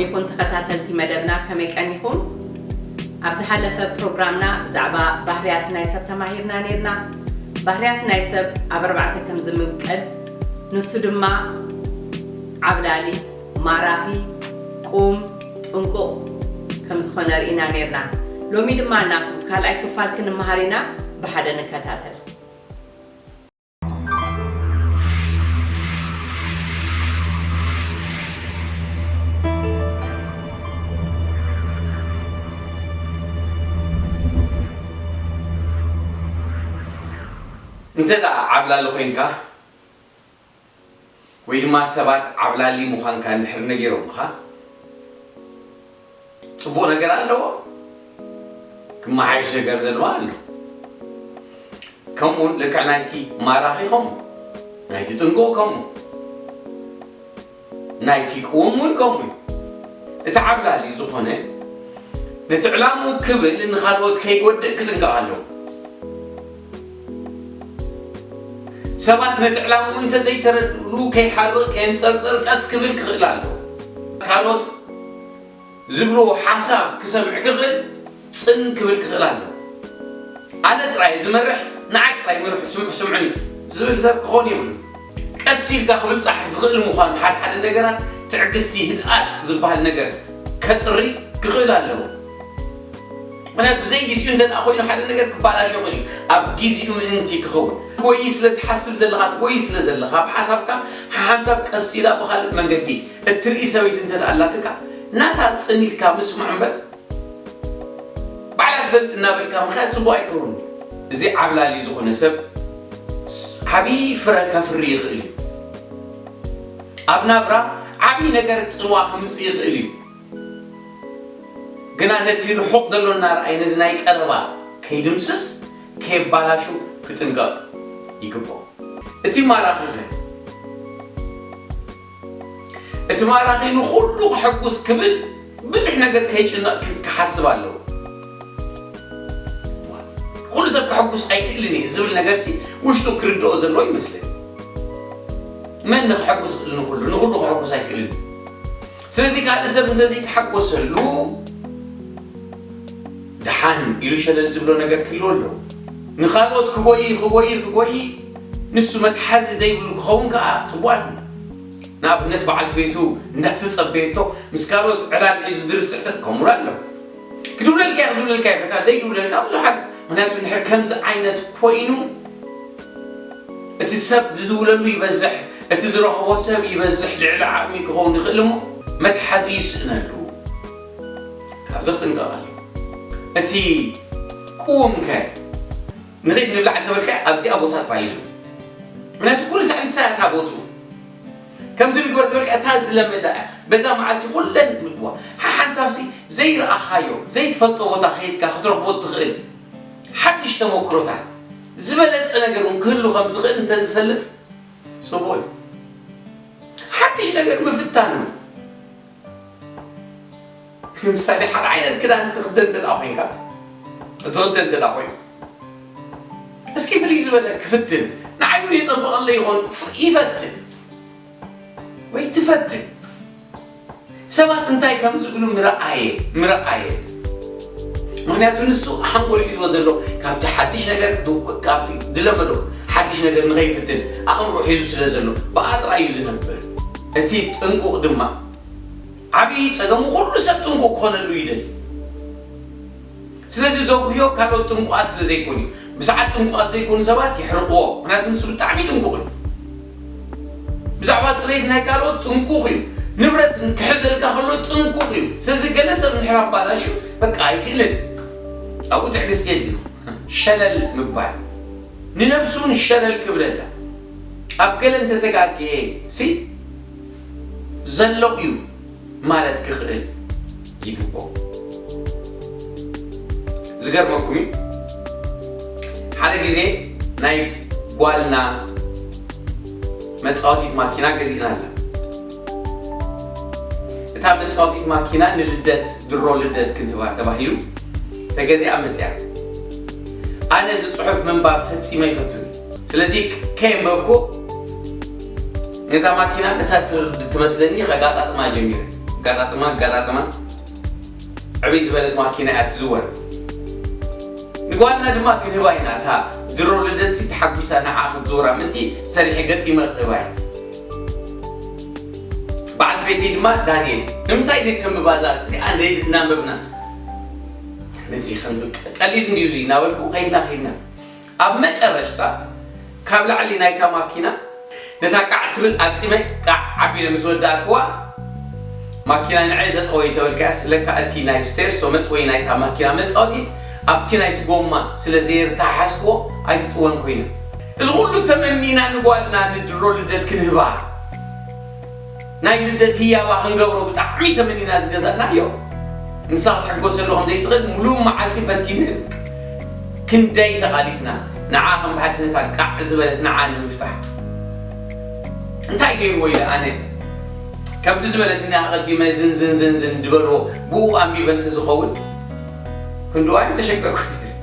ይኹን ተኸታተልቲ መደብና፣ ከመይ ቀኒኹም? ኣብ ዝሓለፈ ፕሮግራምና ብዛዕባ ባህርያት ናይ ሰብ ተማሂርና ነይርና። ባህርያት ናይ ሰብ ኣብ ኣርባዕተ ከም ዝምቀል፣ ንሱ ድማ ዓብላሊ፣ ማራኺ፣ ቁም፣ ጥንቁቕ ከም ዝኾነ ርኢና ነይርና። ሎሚ ድማ ናቱ ካልኣይ ክፋል ክንመሃር ኢና። ብሓደ ንከታተል። እንተ ደኣ ዓብላሊ ኮይንካ፣ ወይ ድማ ሰባት ዓብላሊ ምዃንካ እንድሕር ነጊሮምኻ፣ ጽቡቕ ነገር ኣለዎ፣ ክመሓየሽ ነገር ዘለዎ ኣሎ። ከምኡውን ልክዕ ናይቲ ማራኺ ከምኡ፣ ናይቲ ጥንቁቕ ከምኡ፣ ናይቲ ቅውም እውን ከምኡ እዩ። እቲ ዓብላሊ ዝኾነ ነቲ ዕላምኡ ክብል ንኻልኦት ከይጎድእ ክጥንቀቕ ኣለዎ። ሰባት ነቲ ዕላምኡ እንተዘይተረድእሉ ከይሓርቕ ከየንጸርጸር ቀስ ክብል ክኽእል ኣለዎ። ካልኦት ዝብልዎ ሓሳብ ክሰምዕ ክኽእል ጽን ክብል ክኽእል ኣለዎ። ኣነ ጥራይ ዝመርሕ ንዓይ ጥራይ ምርሑ ስምዑ ስምዑኒ ዝብል ሰብ ክኾን የብሉን። ቀስ ኢልካ ክብጻሕ ዝኽእል ምዃኑ ሓደ ሓደ ነገራት ትዕግስቲ ህድኣት ዝበሃል ነገር ከጥሪ ክኽእል ኣለዎ። ምክንያቱ ዘይግዚኡ እንተ ደኣ ኮይኑ ሓደ ነገር ክባላሾ ይኽእል እዩ። ኣብ ግዚኡ ምእንቲ ክኸውን ትጎይ ስለ ትሓስብ ዘለኻ ትጎይ ስለ ዘለኻ ብሓሳብካ ሓሓንሳብ ቀስ ኢላ ብኻልእ መንገዲ እትርኢ ሰበይቲ እንተ ደኣ ኣላትካ ናታ ጽን ኢልካ ምስማዕ እምበር ባዕላ ትፈልጥ እናበልካ ምኽያድ ጽቡቕ ኣይከውን። እዚ ዓብላሊ ዝኾነ ሰብ ዓብዪ ፍረ ከፍሪ ይኽእል እዩ። ኣብ ናብራ ዓብዪ ነገር ጽልዋ ክምጽእ ይኽእል እዩ። ግና ነቲ ርሑቕ ዘሎ እናረኣየ ነዚ ናይ ቀረባ ከይድምስስ ከየባላሹ ክጥንቀቕ ይግብኦ። እቲ ማራኺኸ እቲ ማራኺ ንኹሉ ክሕጉስ ክብል ብዙሕ ነገር ከይጭነቕ ክሓስብ ኣለዎ። ኩሉ ሰብ ክሕጉስ ኣይክእልን እየ ዝብል ነገርሲ ውሽጡ ክርድኦ ዘለዎ ይመስለኒ። መን ንክሕጉስ ይኽእል ንኹሉ ንኹሉ ክሕጉስ ኣይክእልን እዩ። ስለዚ ካልእ ሰብ እንተዘይተሓጎሰሉ ደሓን ኢሉ ሸለል ዝብሎ ነገር ክህልዎ ኣለዎ። ንኻልኦት ክጎይ ክጎይ ክጎይ ንሱ መትሓዚ ዘይብሉ ክኸውን ከዓ ፅቡቅ ኣይኮነ። ንኣብነት በዓልቲ ቤቱ እንዳተፀበየቶ ምስ ካልኦት ዕላል ሒዙ ዝርስዕ ሰብ ከምኡ ኣሎ። ክድውለልካ እየ ክድውለልካ እየ በቃ ዘይድውለልካ ብዙሕ ኣሎ። ምክንያቱ እንድሕር ከምዚ ዓይነት ኮይኑ እቲ ሰብ ዝድውለሉ ይበዝሕ፣ እቲ ዝረኽቦ ሰብ ይበዝሕ፣ ልዕሊ ዓቕሚ ክኸውን ይኽእል እሞ መትሓዚ ይስእነሉ። ካብዚ ክጥንቀቕ ኣለዎ። እቲ ቅውም ከ ንኺድ ንብላዕ እንተበልካ ኣብዚኣ ቦታ ጥራይ እዩ። ምክንያቱ ኩሉ ሳዕ ንሳ እታ ቦትኡ ከምዚ ንግበር ተበልካ እታ ዝለመዳ እያ። በዛ መዓልቲ ኩለን ምግቧ ሓሓንሳብሲ ዘይረኣኻዮ ዘይትፈልጦ ቦታ ከይድካ ክትረኽቦ ትኽእል ሓድሽ ተመክሮታት ዝበለጸ ነገር እውን ክህሉ ከም ዝኽእል እንተዝፈልጥ ጽቡቕ እዩ። ሓድሽ ነገር ምፍታን እውን ንምሳሌ ሓደ ዓይነት ክዳን ትኽደን እንተ ደኣ ኮይንካ እቲ ክደን እንተ ደኣ ኮይኑ እስኪ ፍልይ ዝበለ ክፍትን ንዓይ እውን የጸብቐለይ ይኾን ይፈትን ወይ ትፈትን ሰባት እንታይ ከም ዝብሉ ምረኣየ ምረኣየት ምክንያቱ ንሱ ሓንጎል ሒዝዎ ዘሎ ካብቲ ሓድሽ ነገር ካብቲ ዝለመዶ ሓድሽ ነገር ንኸይፍትን ኣእምሮ ሒዙ ስለ ዘሎ ብኣጥራ እዩ ዝነብር እቲ ጥንቁቕ ድማ ዓብዪ ጸገሙ ኩሉ ሰብ ጥንቁቕ ክኾነሉ ይደሊ ስለዚ ዘጉህዮ ካልኦት ጥንቁቓት ስለ ዘይኮኑ እዩ ብሰዓት ጥንቁቓት ዘይኮኑ ሰባት ይሕርቕዎ ምክንያቱ ንሱ ብጣዕሚ ጥንቁቕ እዩ ብዛዕባ ፅሬት ናይ ካልኦት ጥንቁቕ እዩ ንብረት ክሕዘልካ ከሎ ጥንቁቕ እዩ ስለዚ ገለ ሰብ እንድሕር ኣባላሹ በቃ ኣይክእልን ኣብኡ ትዕግስቲ የድልዩ ሸለል ምባል ንነብሱ እውን ሸለል ክብለላ ኣብ ገለ እንተተጋግየ ሲ ዘሎ እዩ ማለት ክኽእል ይግብኦ። ዝገርመኩም እዩ ሓደ ግዜ ናይ ጓልና መፃወቲት ማኪና ገዚእናላ። እታ መፃወቲት ማኪና ንልደት ድሮ ልደት ክንህባ ተባሂሉ ተገዚኣ መፅያ። ኣነ እዚ ፅሑፍ ምንባብ ፈፂመ ይፈቱኒ። ስለዚ ከየንበብኩ ነዛ ማኪና ነታ ትመስለኒ ከጋጣጥማ ጀሚረ። ኣጋጣጥማ ኣጋጣጥማ ዕብይ ዝበለት ማኪና እያ ትዝወር። ንጓልና ድማ ክንህባ ኢና። እታ ድሮ ልደትሲ ተሓጒሳ ንዓ ክትዝውራ ምእንቲ ሰሪሐ ገጢመ ክህባ እየ። በዓልቲ ቤተይ ድማ ዳንኤል ንምንታይ ዘይተንብባ እዛ እዚኣ እንደ እናንበብና ነዚ ከም ቀሊል እንድዩ እዚ እናበልኩ ከይድና ከይድና ኣብ መጨረሽታ ካብ ላዕሊ ናይታ ማኪና ነታ ቃዕ ትብል ኣግጢመ ቃዕ ኣቢለ ምስ ወዳእክዋ ማኪና ንዐ ጠጠወይ ተበልካያስ ለካ እቲ ናይ ስቴርሶ መጥወይ ናይታ ማኪና መፃወቲት ኣብቲ ናይቲ ጎማ ስለ ዘየርተሓሓዝክዎ ኣይትጥወን ኮይነ። እዚ ኩሉ ተመኒና ንጓልና ንድሮ ልደት ክንህባ ናይ ልደት ህያባ ክንገብሮ ብጣዕሚ ተመኒና ዝገዛእናዮ ንሳ ክትሕጎሰሉ ከም ዘይትኽእል ሙሉእ መዓልቲ ፈቲነ ክንደይ ተቓሊስና ንዓ ከም በሓልቲ ነታ ቃዕ ዝበለት ንዓ ንምፍታሕ እንታይ ገይርዎ ኢለ ኣነ ከምቲ ዝበለትና ኣቐዲመ ዝን ዝን ዝን ዝን ድበልዎ ብኡ ኣንቢበ እንተዝኸውን ክንድዋይ ምተሸገርኩ ነይረ።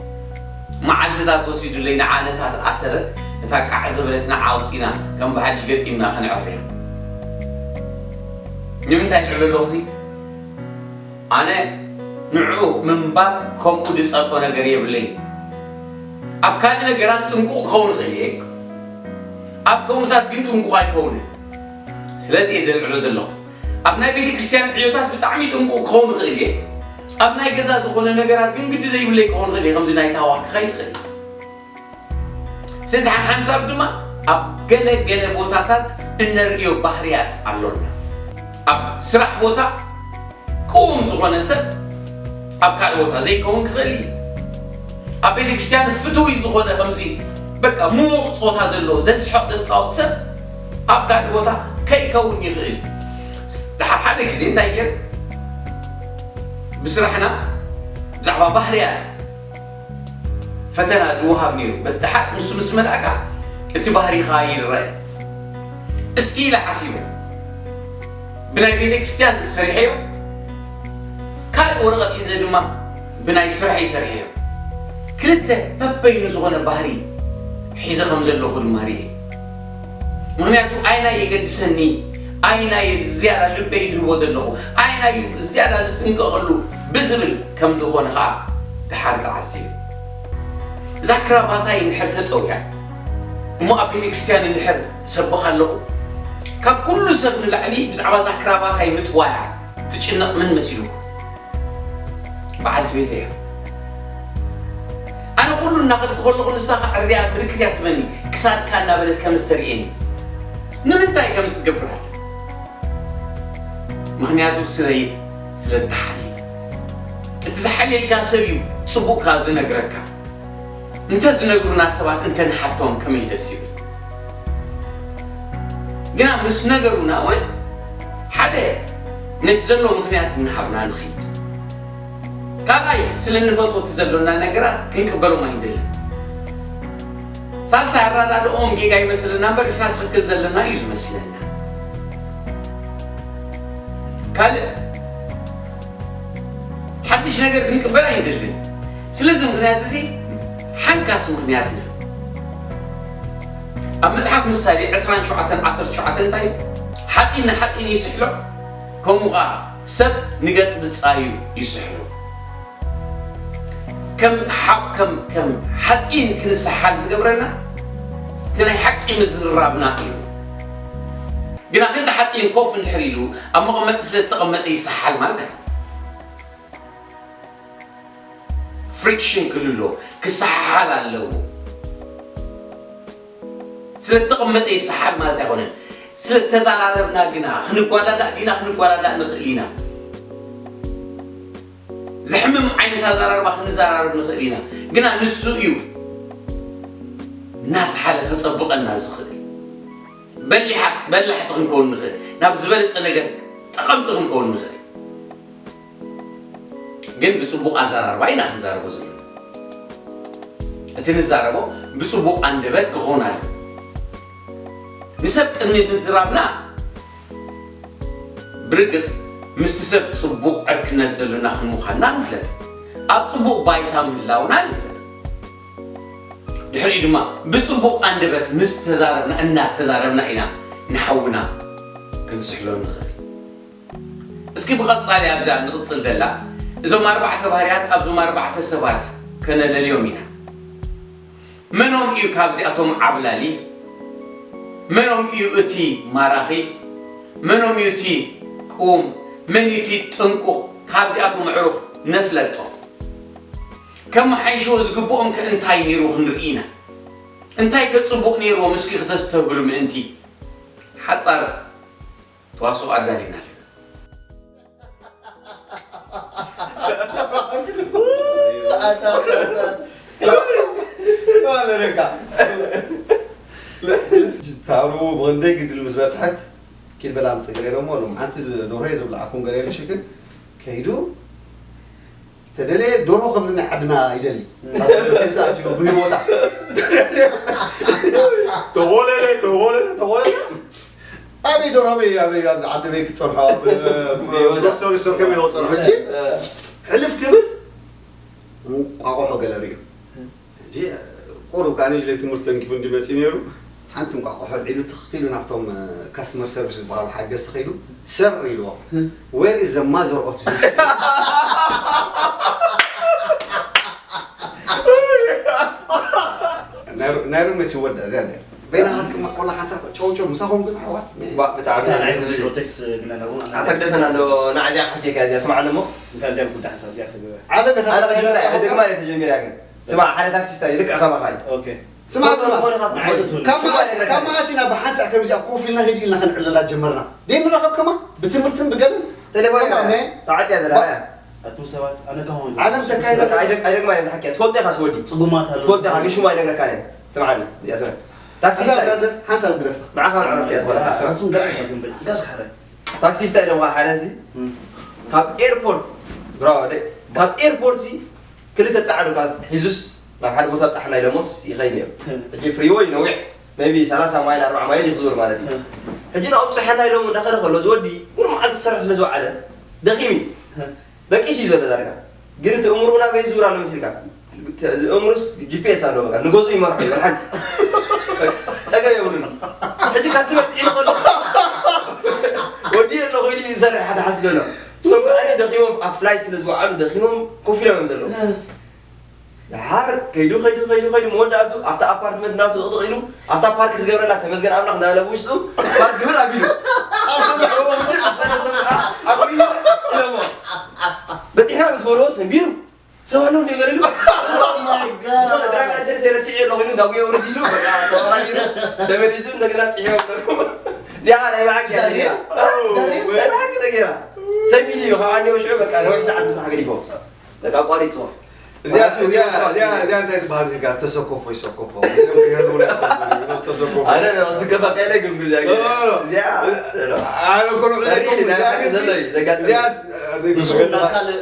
መዓልትታት ወሲዱለይ ንዓ ነታ ኣሰረት እታ ቃዕ ዝበለት ንዓ ኣውፂና ከም ብሓድሽ ገጢምና ከነዕርያ። ንምንታይ ንዕሎ ኣለኹ እዚ ኣነ ንዕኡ ምንባብ ከምኡ ዝፀልኦ ነገር የብለይ። ኣብ ካልእ ነገራት ጥንቁቕ ክኸውን ይኽእል እየ፣ ኣብ ከምኡታት ግን ጥንቁቕ ኣይከውንን። ስለዚ እየ ዘልዕሎ ዘለኹ። ኣብ ናይ ቤተ ክርስቲያን ዕዮታት ብጣዕሚ ጥንቁቕ ክኸውን ይኽእል እየ፣ ኣብ ናይ ገዛ ዝኾነ ነገራት ግን ግዲ ዘይብለይ ክኸውን ይኽእል እየ። ከምዚ ናይ ታዋ ክኸይድ ይኽእል። ስለዚ ሓንሳብ ድማ ኣብ ገለ ገለ ቦታታት እነርእዮ ባህርያት ኣሎና። ኣብ ስራሕ ቦታ ቅውም ዝኾነ ሰብ ኣብ ካልእ ቦታ ዘይከውን ክኽእል እዩ። ኣብ ቤተ ክርስቲያን ፍትውይ ዝኾነ ከምዚ በቃ ምዉቕ ጾታ ዘለዎ ዘስሕቕ ዘጻወት ሰብ ኣብ ካልእ ቦታ ከይከውን ይኽእል። ድሓር ሓደ ግዜ እንታይ ገይር ብስራሕና ብዛዕባ ባህርያት ፈተና ዝወሃብ ነይሩ። በድሓር ንሱ ምስ መላእካ እቲ ባህሪኻ ይረአ። እስኪ ኢለ ሓሲበ ብናይ ቤተ ክርስቲያን ሰሪሐዮ፣ ካልእ ወረቐት ሒዘ ድማ ብናይ ስራሐይ ሰሪሐዮ። ክልተ በበይኑ ዝኾነ ባህሪ ሒዘ ከም ዘለኹ ድማ ርኤ። ምኽንያቱ ኣይናይ የገድሰኒ፣ ኣይናይ ዝያዳ ልበይ ዝህቦ ዘለኹ፣ ኣይናይ ዝያዳ ዝጥንቀቐሉ ብዝብል ከም ዝኾነ ኸዓ ድሓር ተዓዚበ። እዛ ክራባታይ እንድሕር ተጠውያ እሞ ኣብ ቤተ ክርስቲያን እንድሕር እሰብኽ ኣለኹ ካብ ኩሉ ሰብ ንላዕሊ ብዛዕባ እዛ ክራባታይ ምጥዋያ ትጭነቕ መን መሲሉኩም? በዓልቲ ቤተይ እያ። ኣነ ኩሉ እናኸድኩ ከለኹ ንሳ ከዕርያ ምልክት እያ ትበኒ ክሳድካ እናበለት ከም ዝተርእየኒ ንምንታይ ከም ዝትገብር ኣለ ምኽንያቱ ስለይ ስለ እትሓሊ እቲ ዝሓልየልካ ሰብ እዩ ጽቡቕካ ዝነግረካ እንተ ዝነግሩና ሰባት እንተ ንሓቶም ከመይ ደስ ይብል ግና ምስ ነገሩና እውን ሓደ ነቲ ዘሎ ምኽንያት እናሃብና ንኽይድ ካልኣይ ስለ እንፈትዎ እቲ ዘሎና ነገራት ክንቅበሎም ኣይንደልን ሳልሳይ ኣረዳድኦም ጌጋ ይመስለና እምበር ንሕና ትኽክል ዘለና እዩ ዝመስለና ካልእ ሓድሽ ነገር ክንቅበል ኣይንደልን ስለዚ ምኽንያት እዚ ሓንካስ ምኽንያት ኢና ኣብ መፅሓፍ ምሳሌ ዕስራን ሸውዓተን ዓሰርተ ሸውዓተን እንታይ ሓፂን ንሓፂን ይስሕሎ ከምኡ ከዓ ሰብ ንገፅ ብፃዩ ይስሕሎ ከም ሓ- ከም ከም ሓፂን ክንሰሓል ዝገብረና እቲ ናይ ሓቂ ምዝርራብና እዩ ግና ክልተ ሓፂን ኮፍ እንድሕር ኢሉ ኣብ መቐመጢ ስለ ዝተቐመጠ ይሰሓል ማለት ኣይኮነ ፍሪክሽን ክልሎ ክሰሓሓል ኣለዎ ስለ ዝተቐመጠ ይሰሓል ማለት ኣይኮነን ስለ ተዛራረብና ግና ክንጓዳዳእ ዲና ክንጓዳዳእ ንኽእል ኢና ዘሕምም ዓይነት ኣዘራርባ ክንዘራረብ ንኽእል ኢና ግና ንሱ እዩ እናስሓለ ከፀብቐና ዝኽእል በሊሓት በላሕቲ ክንከውን ንኽእል ናብ ዝበለፀ ነገር ጠቐምቲ ክንከውን ንኽእል ግን ብፅቡቕ ኣዘራርባ ኢና ክንዛረቦ ዘለና እቲ ንዛረቦ ብፅቡቕ ኣንደበት ክኸውን ኣለ ንሰብ ቅድሚ ምዝራብና ብርግፅ ምስቲ ሰብ ፅቡቕ ዕርክነት ዘሎና ክንምዃንና ንፍለጥ ኣብ ፅቡቕ ባይታ ምህላውና ንፍለጥ ድሕሪኡ ድማ ብፅቡቕ ኣንደበት ምስ ተዛረብና እናተዛረብና ኢና ንሓውና ክንስሕሎ ንኽእል እቲ ብቐጻሊ ኣብዛ ንቕጽል ዘላ፣ እዞም ኣርባዕተ ባህርያት ኣብዞም ኣርባዕተ ሰባት ከነለልዮም ኢና። መኖም እዩ ካብዚኣቶም ዓብላሊ? መኖም እዩ እቲ ማራኺ? መኖም እዩ እቲ ቁም? መን እዩ እቲ ጥንቁቕ? ካብዚኣቶም ኣዕሩኽ ነፍለጦ። ከመሓይሽዎ ዝግብኦም ከ እንታይ ነይሩ ክንርኢ ኢና። እንታይ ከ ጽቡቕ ነይርዎም እስኪ ክተስተብህሉ ምእንቲ ሓጻር ተዋስኦ ኣዳሊና ኣለና። ታሩ ብክንደይ ግድል ምስ በፅሐት ኪድ በላ ምፅእ ገለ ኢሎሞ ሎም ሓንቲ ዶርሆ ዝብልዓኩም ገለ ኢሉ ሽክን ከይዱ ተደለየ ዶርሆ ከምዚ ናይ ዓድና ይደሊ ሳ ብህይወታ ተወለለ ተወለለ ተወለለ ኣበይ ዶርሆ ኣበይ ኣብዚ ዓዲ በይ ክፀንሖ ዶክተር ዶክተር ከመይ ንወፀኑ ሕጂ ሕልፍ ክብል እንቋቑሖ ገለ ርእዩ ሕጂ ቁሩብ ከዓ ንጅለ ትምህርቲ ተንኪፉ እንዲ መፂኡ ነይሩ ሓንቲ እንቋቑሖ ኣልዒሉ ትኽ ኢሉ ናብቶም customer service ዝበሃሉ ሓገዝቲ ከይዱ ሰር ኢልዎ where is the mother of this ናይ ሩመት ይወዳ እዚኣ በይና ክትቅመጥ ኮላ ሓንሳብ ጨውጨው ምሳኹም ግን ኣሕዋት ባ ብጣዕሚ ናይ ናይ ዝብል ቴክስ ግና ነሩ ኣታ ግደፈና እንዶ ንዓዚኣ ሓኬካ እዚኣ ስማዕ ኣለሞ እንታይ እዚኣ ጉዳ ሓሳብ እዚኣ ሰገበ ዓለም ኢኻ ኣነ ከጀምራ እየ ብድግማ እየ ተጀሚራ ግን ስማዕ ሓደ ታክሲስታ እዩ ልክዕ ከማኻ እዩ ኦኬ ስማዕ ስማዕ ንዓይ ትትውን ካብ መዓስ ኢና ብሓንሳእ ከምዚኣ ኮፍ ኢልና ሂድ ኢልና ክንዕለላ ጀመርና ደይ ንራኸብ ከማ ብትምህርትን ብገለን ቴሌፎን ከማ ኢኻ መ- ተዓፅያ ዘላ እያ ኣቱም ሰባት ኣነ ከማውን ዓለም ተካይዳ ኣይደግማ እየ ዝሓኪያ ትፈልጦ ኢኻ ትወዲ ፅጉማት ኣለዉ ትፈልጦ ኢኻ ግን ሽሙ ኣይነግረካን እየ ስምዓኒ እዚኣ ስምዕ ታክሲስታ እዩ ሓንሳብ ግደፋ ንዓኻ ንዕረፍቲ እያ ዝኾነካ ስምዕ ኣቱም ገለ ሓሳብ ትንበይ ጋስ ሓረ ታክሲስታ እዩ ደሞ ሓደ ሲ ካብ ኤርፖርት ብራዋ ደይ ካብ ኤርፖርት ሲ ክልተ ጻዕዱ ካስ ሒዙስ ናብ ሓደ ቦታ ጻሕና ኢሎሞስ ይኸይድ እዮም ሕጂ ፍሪወይ ነዊሕ maybe ሰላሳ ማይል ኣርባዓ ማይል ይክዙር ማለት እዩ ሕጂ ናብኡ ጻሕና ኢሎም እንዳኸደ ከሎ ዝወዲ ሙሉ መዓልቲ ክሰርሕ ስለ ዝወዓለ ደኺም እዩ ደቂስ እዩ ዘሎ ዳርጋ ግን እቲ እምርኡ ናበይ ዝውር ኣሎ መሲልካ እምሩስ ጂፒኤስ ኣለዎ በቃ ንገዝኡ ይመርሖ ይበል ሓንቲ ጸገም የብሉን ሕጂ ካስመር ጥዒኑ ከሎ ወዲ ኣሎ ኮይኑ እዩ ዝሰርሕ ሓደ ሓንቲ ዘሎ እሶም ከዓኒ ደኺሞም ኣብ ፍላይት ስለ ዝወዓሉ ደኺሞም ኮፍ ኢሎም እዮም ዘለዉ ድሓር ከይዱ ከይዱ ከይዱ ከይዱ መወዳእቱ ኣብታ ኣፓርትመንት ናቱ ጥቕጥቕ ኢሉ ኣብታ ፓርክ ዝገብረላ ተመስገን ኣምላኽ እንዳበለ ብውሽጡ ፓርክ ግብር ኣቢሉ ኣብ ከመይ ሕቦ ውድር ዝፈለሰ ከዓ ኣቢሉ ኢሎሞ በፂሕና ምስ በልዎ ሰንቢሩ ሰብ ኣለዉ እንደ ገለ ኢሉ ዝኾነ ድራይቭ ላይሰንስ የረስዕ ኣለኹ ኢሉ እንዳጉየ ውርድ ኢሉ በቃ ተቐራቢሩ ተመሊሱ እንደገና ፅሒቦም እዚኣ ናይ ብሓቂ እያ ተገይራ ናይ ብሓቂ ተገይራ ሰንቢሉ እዩ ካብ ኣንዲዎ ሽዑ በቃ ነዊሕ ሰዓት ምሳሕ ገዲፎም በቃ ኣቋሪፅዎ እዚኣ እንታይ ትበሃል ዜጋ ተሰኮፎ ይሰኮፎ ተሰኮፎ ኣነ ስከፋ ካይለ ግን ግዜ እዚኣ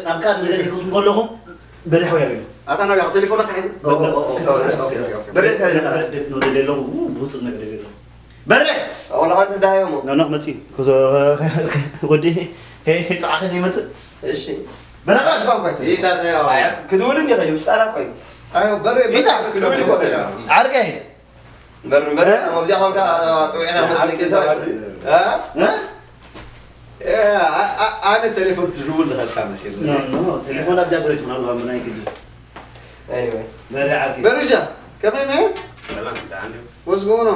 ናብ ካልእ ነገር ይከውት ከለኹም በሪሕ ወይ ኣበሉ ኣታ ናብያ ቴሌፎን ካ ሒዝ በሬ እንታይ ኢልካ ወደ ደለዉ ብውፅእ ነገር ደለዉ በሬ ወላ ካንተ ዳሃዮሞ ናብ ናቕ መፂ ወዲ ፃዕኸ ይመፅእ እሺ በረኻ ክድውልን ይኸ ውስጣና ቆይ በሬ ክድውል ይኮ ዓርከይ እምበር እምበር ኣብዚኣ ኮንካ ፀዊዕካ መፅእ ኣነ ቴሌፎን ትድውል ንኸልካ መሲል ቴሌፎን ኣብዚኣ ጎረይትኹን ኣለዋ ምናይ ግዲ Anyway. በሪ ዓርከይ በሪሻ ከመይ መ ሰላም ደዓን ወስጎኖ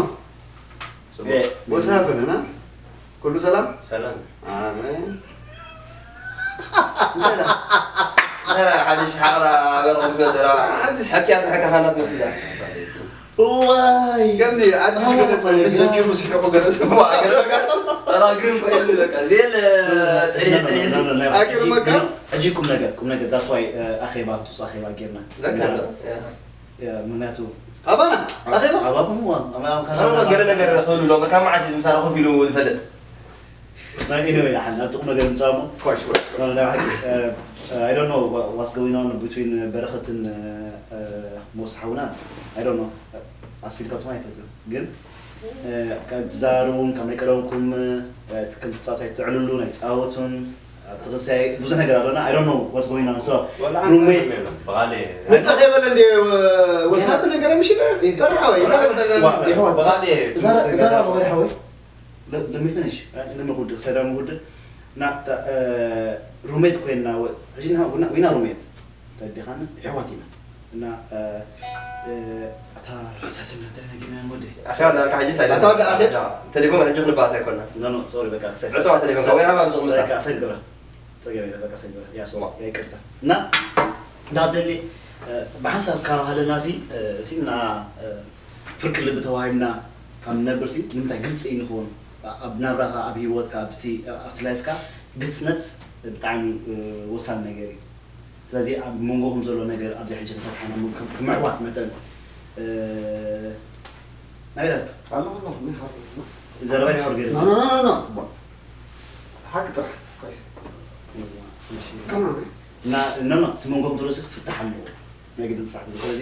ጽቡቅ ወሳፍን ና ኩሉ ሰላም ሰላም ኣሜን ሓድሽ ሓቕራ በርቕ ትመፅእ ሓኪያ ዝሓካኻና ትመስል ዋይ ከምዚ ኣድሓገለፀ ዘኪሩ ስሒቑ ገለ ጠራግርን ኮይኑ በቃ ዜል ፅሒሕ ፅሒሕ ኣኪሩ መካ ሕጂ ቁም ነገር ቁም ነገር that's why ኣኼባ ህቱፅ ኣኼባ ጌርና ለካ ምክንያቱ ኣባና ኣኼባ ኣባኹም ገለ ነገር ክህሉ ሎ ካብ መዓስ እዩ ምሳና ኮፍ ኢሉ ዝፈልጥ ናይ ኢደ ወይ ንሓን ናብ ጥቕም ነገር ምፃሞ ኳሽ ወሽ No, no, I, uh, uh, I don't know what, what's going on between uh, በረኸትን ሞስ ሓውና I don't know ኣስፊልካቱም ኣይፈትን ግን ትዛረቡን ካብ ናይ ቀደምኩም ከም ትፃወቱ ኣይትዕልሉን ኣይትፃወቱን ኣብቲ ክሳይ ብዙሕ ነገር ኣሎና I don't know what's going on so roommate ብኻሊ መፀኸ የበለ እንደ ወስናት ነገር ምሽ ይበርሓወይ ብኻሊ ዘራ ወደ ሓወይ let me finish let me ጉድ ሰዳም ጉድ እና እታ ሩሜት ኮይና ወ- ሕጂ ንሕና ዊና ዊና ሩሜት ተዲኻን ኣሕዋት ኢና እና እ፣ እ፣ እታ ርእሳ ስም እንታይ ነጊርና ወደ ኣታ ወደ ኣርካ ሕጂ ሳይለንት ኣታ ወደ ኣርካ። ቴሌፎን ሕጂ ክንበኣስ ኣይኮና። ኖ ኖ ሶሪ በቃ ክሳይ ዕፅዋ ቴሌፎን ወይ ሃባ ዝቕምጣ። በቃ ሰግራ ጸገም የለ በቃ ሰግራ ያስዋ ዋ። ያ ይቅርታ እና እንዳበሊ ብሓንሳብ ካብ ሃለና ሲ ሲና ፍርቂ ልቢ ተዋሂብና ካብ ንነብር ሲ ንምንታይ ግልፂ ንኸውን ኣብ ናብራኻ ኣብ ሂወትካ ኣብቲ ኣብቲ ላይፍካ ግልፅነት ብጣዕሚ ወሳኒ ነገር እዩ። ስለዚ ኣብ መንጎኹም ዘሎ ነገር ኣብዚ ሕጂ ከተብሓና ከም ኣሕዋት መጠን ናይራክ ኣለኹ ኣለኹ ምን ሓር ዘረባ ይሕር ገይሩ ኖ ኖ ኖ ኖ ሓቂ ጥራሕ ኮይስ ከማን እና እና እቲ መንጎኹም ዘሎ ሲ ክፍታሕ ኣለዎ። ናይ ግድን ክፍታሕ ኣለዎ። ስለዚ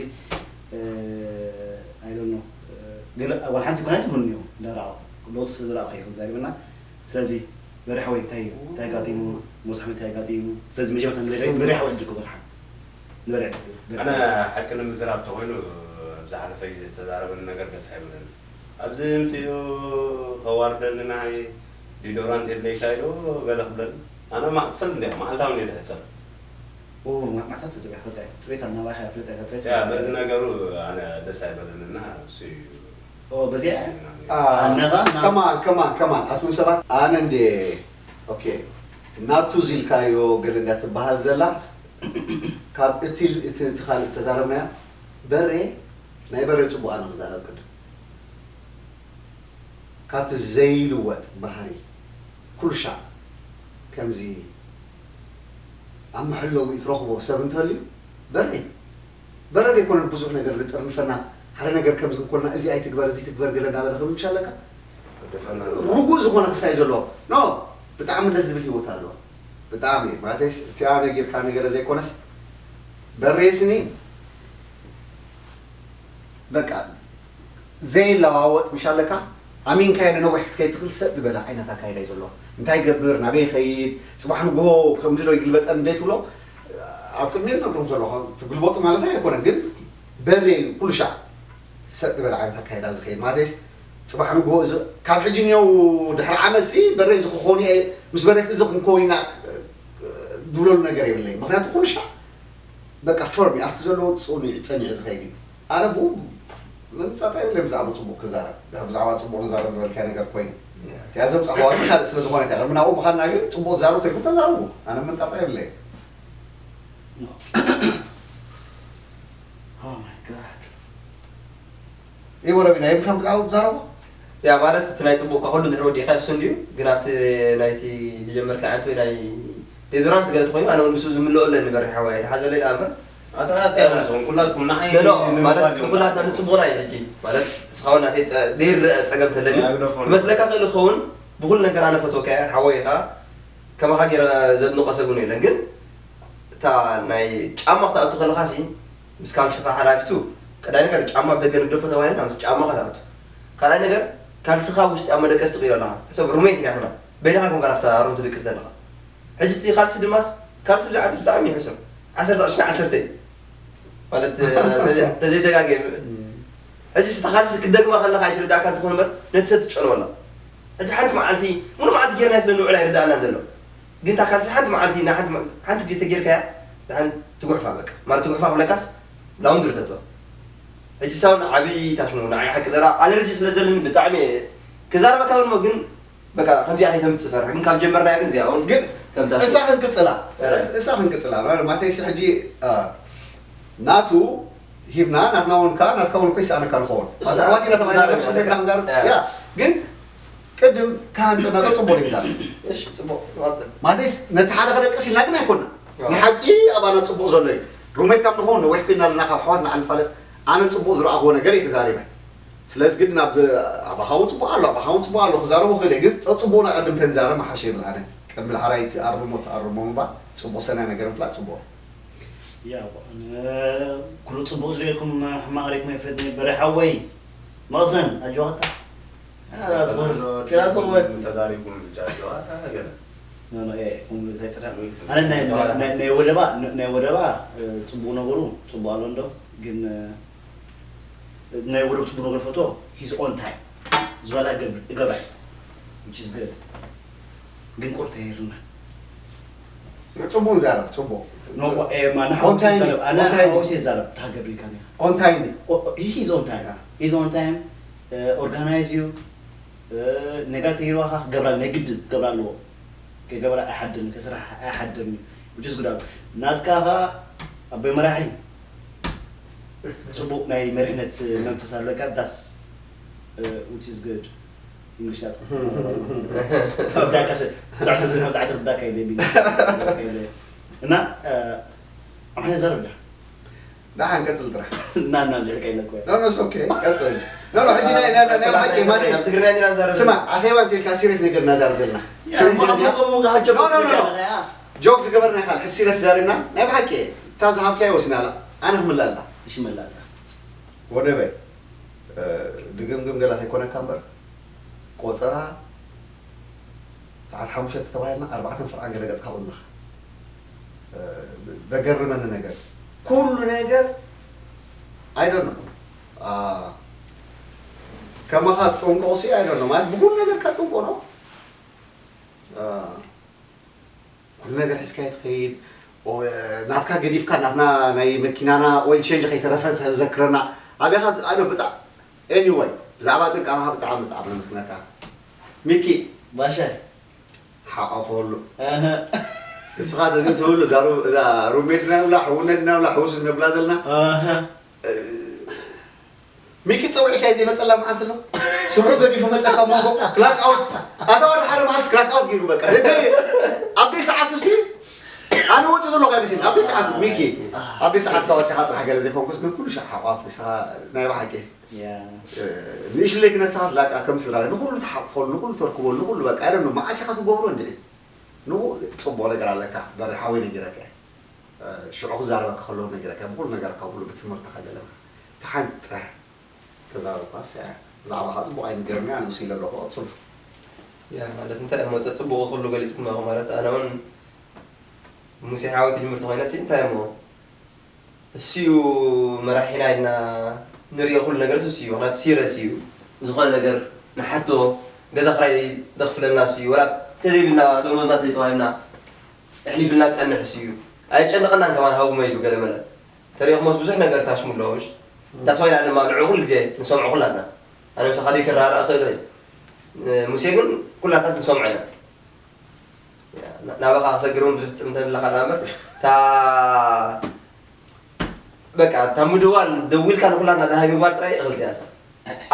I don't know ገለ ዋላ ሓንቲ ኮነ ኣይትብሉን እዮም እንዳረኣኹ ለውጢ ስለ ዝረኣኹ እየ ከም ዛሪበና ስለዚ በርሒ ሓወይ እንታይ እዩ እንታይ ኣጋጢሙ ሞሳሕ እንታይ ኣጋጢሙ ስለዚ መጀመርታ ንበርሒ ሓወይ ዕድል ክበርሓ ንበርሒ ዕድል ኣነ ሓቂ ንምዝራብ ተኮይኑ ኣብ ዝሓለፈ ግዜ ዝተዛረበኒ ነገር ደስ ኣይብለኒ ኣብዚ ምፅኡ ከዋርደኒ ንዓይ ዲዶራንት የድለይካ ኢሉ ገለ ክብለኒ ኣነ ማእክፈል እንዲ መዓልታዊ እንዲ ሕፀብ ማዕታት ዝፅበሕ ፍልጠት ፅሬት ኣብ ናባኻ ፍልጠት ፅሬት ያ በዚ ነገሩ ኣነ ደስ ኣይበለንና እሱ እዩ በዚኣ ኣነባ ከማን ከማን ከማን ኣቱም ሰባት ኣነ እንዴ ኦኬ ናቱ ዚልካዮ ገለ እንዳ ትበሃል ዘላ ካብ እቲ እቲ እቲ ካልእ ተዛረብናዮ በሬ ናይ በሬ ፅቡቅ ኣነ ክዛረብ ቅድም ካብቲ ዘይልወጥ ባህሪ ኩሉ ሻዕ ከምዚ ኣብ መሐለዊ ትረኽቦ ሰብ እንተልዩ በሬ በረድ ኣይኮነን ብዙሕ ነገር ልጥርንፈና ሓደ ነገር ከም ዝንኮልና እዚ ኣይትግበር እዚ ትግበር ገለ እንዳበለ ክብል ምሽ ኣለካ ርጉእ ዝኾነ ክሳይ ዘለዎ ኖ ብጣዕሚ ደስ ዝብል ህይወት ኣለዎ ብጣዕሚ ማለተይስ እቲኣ ነጊርካ ነገረ ዘይኮነስ በሬስኒ በቃ ዘይለዋወጥ ምሽ ኣለካ ኣሚንካዮ ንነዊሕ ክትከይድ ትኽእል ሰብ ዝበለ ዓይነት ኣካይዳ እዩ ዘለዎ እንታይ ይገብር ናበይ ይኸይድ ፅባሕ ንግሆ ከምዚ ዶ ይግልበጠን እንደ ትብሎ ኣብ ቅድሚ ዝነግሮም ዘለኹ ትግልበጡ ማለት ኣይኮነን ግን በሬ ኩሉ ሻዕ ሰጥ ዝበለ ዓይነት ኣካይዳ ዝኸይድ ማለተይስ ፅባሕ ንግሆ እዚ ካብ ሕጂ እኒው ድሕሪ ዓመት ሲ በሬ እዚ ክኾኑ እየ ምስ በሬት እዚ ክንከውን ኢና ዝብለሉ ነገር የብለይ ምክንያቱ ኩሉ ሻዕ በቃ ፈርሚ ኣብቲ ዘለዎ ፅኑዕ ፀኒዑ ዝኸይድ እዩ ኣነ ብኡ ምንፃጣ የብለይ ብዛዕባ ፅቡቅ ክዛረብ ድሕሪ ብዛዕባ ፅቡቅ ንዛረብ ዝበልካዮ ነገር ኮይኑ እቲያ ዘምፃእዋ ግን ካልእ ስለ ዝኾነት እያ ቅድሚ ናብኡ ምኻንና ግን ፅቡቅ ዝዛረቡ ተይኮን ተዛረቡ ኣነ ምንጣጣ የብለይ Oh my god. ይወረቢ ናይ ብሻም ዝዓወት ዛረቦ ያ ማለት እቲ ናይ ፅቡቅ ካ ኩሉ ድሕሪ ወዲእካ እሱ እንድዩ ግን ኣብቲ ናይቲ ዝጀመርካ ዓንተ ወይ ናይ ዴዞራንት ገለ ተኮይኑ ኣነ እውን ምስኡ ዝምልኦ ኣለኒ በሪሕ ሓወይ ኣይተሓዘለይ ደኣ እምበር ኣታ ኣታ እዮም ዝኹን ኩላትኩም ንዓይ ኖ ኖ ማለት ንምባል እዮም። ንኩላትና ንፅቡቅና እዩ ሕጂ ማለት እስኻ እውን ናተይ ፀ- ዘይረአ ፀገም ተለኒ ናይ ግደፎ ክመስለካ ክእል ክኸውን ብኩሉ ነገር ኣነ ፈትወካ እየ ሓወይ ኢኻ ከማኻ ገይረ ዘድንቆ ሰብ እውን የለን ግን እታ ናይ ጫማ ክትኣቱ ከለኻ ሲ ምስ ካልስኻ ሓላፊቱ ቀዳይ ነገር ጫማ ኣብ ደገ ንግደፎ ተባሂልና ምስ ጫማኻ ትኣቱ ካልኣይ ነገር ካልስኻ ኣብ ውሽጢ ኣብ መደቀሲ ትቕይሮ ኣለኻ ሰብ ሩሜት ኢና ንሕና በይንኻ ኮንካ ናብታ ሩም ትድቅስ ዘለኻ ሕጂ እቲ ካልሲ ድማስ ካልሲ ብዛዕባ ብጣዕሚ እዩ ሕሱር ዓሰርተ ቅርሺ ዓሰርተ እዩ ማለት ተዘይተጋገየ ሕጂ ስታ ካልሲ ክደግማ ከለኻ ኣይትርዳእካ እንትኾን እምበር ነቲ ሰብ ትጨንወላ ሕጂ ሓንቲ መዓልቲ ሙሉ መዓልቲ ጌርና ስለ ንውዕል ኣይርዳእናን ዘሎ ግን እታ ካልሲ ሓንቲ መዓልቲ ና ሓንቲ መዓልቲ ሓንቲ ግዜ ተጌርካያ ንሓን ትጉሕፋ በቃ ማለት ትጉሕፋ ክብለካስ ላውንድሪ ተቶ ሕጂ ሳውን ዓብዪ ታሽሙ ንዓይ ሓቂ ዘራ ኣለርጂ ስለ ዘለኒ ብጣዕሚ ክዛረበካ እሞ ግን በቃ ከምዚኣ ከይተምፅእ ፈርሕ ግን ካብ ጀመርናያ ግን እዚኣ እውን ግን ከምታ እሳ ክንቅፅላ እሳ ክንቅፅላ ማለተይሲ ሕጂ ናቱ ሂብና ናትና እውን ከዓ ናትካ እውን እኮ ይሰኣነካ ንኸውን ኣሕዋት ኢና ተባሂልና መሸ ደካ ክንዛረብ ያ ግን ቅድም ካህንፅና ዶ ፅቡቅ ይዛረብ እሺ ፅቡቅ ንቐፅል ማለትስ ነቲ ሓደ ክደቅስ ኢልና ግን ኣይኮና ንሓቂ ኣባና ፅቡቅ ዘሎ እዩ ሩሜት ካብ ንኸውን ነዊሕ ኮይና ኣለና ካብ ኣሕዋት ንዓል ንፋለጥ ኣነ ፅቡቅ ዝረኣኽዎ ነገር እዩ ተዛሪበ ስለዚ ግድን ኣብ ኣባኻ እውን ፅቡቅ ኣሎ ኣባኻ እውን ፅቡቅ ኣሎ ክዛረቡ ክእል እየ ግን ፅቡቅና ቅድም ተንዛረብ መሓሸ ይብል ኣነ ቅድሚ ዳሕራይ ትኣርሞ ትኣርሞ ምባል ፅቡቅ ሰናይ ነገር ምፍላጥ ፅቡቅ ያው ኩሉ ፅቡቅ ዝሪእኩም ሕማቅ ሪእኩም ይፈትኒ በረ ሓወይ መቕሰን ኣጆኻታ ክላሶ ተዛሪኩም ጃጆ ገለ ናይ ወደባ ናይ ወደባ ፅቡቅ ነገሩ ፅቡቅ ኣሎ እንዶ ግን ናይ ወደብ ፅቡቅ ነገር ፈቶ his own time ዝበላ እገብር እገብራ which is good ግን ቁርተ ይርና ጽቡቕ ዛረብ፣ ጽቡቕ። No, eh, man, On time, ዛረብ ኣነ on time። ሓውሲ ዛረብ ታገብሪ ካኒ On time። He's on time. He's on time. Organize you. ነጋ ተይርዋኻ ክገብራ ናይ ግድን ክገብራ ኣለዎ። ከይገበራ ኣይሓድርን፣ ከስራሕ ኣይሓድርን እዩ። Which is good. ናትካ ኸዓ ኣቦይ መራሒ ጽቡቕ ናይ መሪሕነት መንፈስ ኣለካ። That's which is good. English ናትካ ዳካ ሰ ዛዕሰ ዝና ዛዕተ ዳካ ይለቢ እና ኣነ ዘረብዳ ደሓን ቀጽል ጥራሕ። እና እና ጀርካ ይነኮ No, no, it's okay. ቀጽል። No, no, ሕጂ ናይ ናይ ናይ ብሓቂ ማቲ ናብ ትግርኛ ኢና ንዛረብ ስማ፣ ኣኼባ እንተልካ ሲሪየስ ነገር እናዛረብ ዘለና። ያ ማሞ ከሙ ጋጆ No, no, no, no. ጆክ ዝገበርና ኢኻ፣ ሕጂ ሲሪየስ ዛሪብና። ናይ ብሓቂ እታ ዝሃብካዮ ወሲና ኣላ። ኣነ ክምላላ። እሺ መላላ ወደበይ ድግምግም ገለ ከይኮነካ እምበር፣ ቆጸራ ሰዓት ሓሙሽተ ተባሂልና ኣርባዕተን ፍርቓን ገለ ገጽካ ኣብኡ ኣለኻ። ዘገርመኒ ነገር፣ ኩሉ ነገር I don't know። ከማኻ ጥንቆ ሲ I don't know ማለት ብኩሉ ነገር ከጥንቆ ነው። ኩሉ ነገር ሒዝካ ትኸይድ። ናትካ ገዲፍካ ናትና ናይ መኪናና ኦይል ቼንጅ ከይተረፈ ተዘክረና። ኣበኻ ኣዶ ብጣ anyway ብዛዕባ ጥንቃኻ ብጣዕሚ ብጣዕሚ ነመስግነካ። ሚኪ ባሻ ሓቆፈሉ። ኣህ ንስኻ ተዘይ ትብሉ እዛ ሩ- እዛ ሩሜድና ብላ ሕውነትና ብላ ሕውሱስ ነብላ ዘለና ኣህ ሚኪ ጸውዒካ ዘይመጸላ መዓልቲ ኣሎ። ስርሑ ገዲፉ መጸካ መንጎ ክላክ ኣውት ኣታ ወዲ ሓደ መዓልቲ ክላክ ኣውት ገይሩ በቃ። ህደ ኣብ ደይ ሰዓቱ ሲ ኣነ ወጽእ ዘለኹ ኣይመስል ኣብ ደይ ሰዓቱ ሚኪ ኣብ ደይ ሰዓት ካወጽኻ ጥራሕ ገለ ዘይኮንኩስ ግን ኩሉ ሻዕ ሓቋፍ ንስኻ ናይ ብሓቂ ያ ንእሽለይ ክነስኻ ስላቃ ከም ስድራ ንኹሉ ትሓቕፈሉ ንኹሉ ተርክበሉ ንኹሉ በቃ ኣይደኑ መዓስ ኢኻ ትገብሮ እንድዒ ንኡ ጽቡቕ ነገር ኣለካ በሪ ሓወይ ነጊረካ እየ። ሽዑ ክዛረበካ ከለኹ ነጊረካ ብኩሉ ነገርካ ብኩሉ ብትምህርትኻ ገለ እታ ሓንቲ ጥራሕ ተዛረብኳስ እያ ብዛዕባኻ ጽቡቕ ኣይንገርኒ ኣነ ውሲለ ኣለኹ ጽቡቕ ያ ማለት እንታይ እሞ ጸጽብቑ ኩሉ ገሊጽኩም ኣለኹ ማለት ኣነ እውን ሙሴ ሓወይ ክጅምር ተኾይነ ሲ እንታይ እሞ እሱ እዩ መራሒና ኢልና ንሪኦ ኩሉ ነገር እሱ እዩ ምክንያቱ ሲረስ እዩ ዝኾነ ነገር ንሓቶ ገዛ ክራይ ዘኽፍለና እሱ እዩ ወላ ተዘይብልና ደሞዝና ተዘይተዋሂብና ኣሕሊፍልና ዝጸንሕ እሱ እዩ ኣይጨንቐናን ከማን ሃቡመ ኢሉ ገለ መለ ተሪኦኽሞስ ብዙሕ ነገር ታሽሙ ኣለዎ ምሽ that's why ኢና ድማ ንዑ ኩሉ ግዜ ንሰምዖ ኩላትና ኣነ ምሳኻ ዘይክረዳዳእ ክእል ሙሴ ግን ኩላታስ ንሰምዖ ኢና ናባኻ ክሰግር እውን ብዙሕ ትጥምተ ኣለኻ ዳ እምበር እታ በቃ እታ ምድዋል ደዊልካ ንኩላትና ደሃይ ምግባር ጥራይ እኽልቲ ያሳ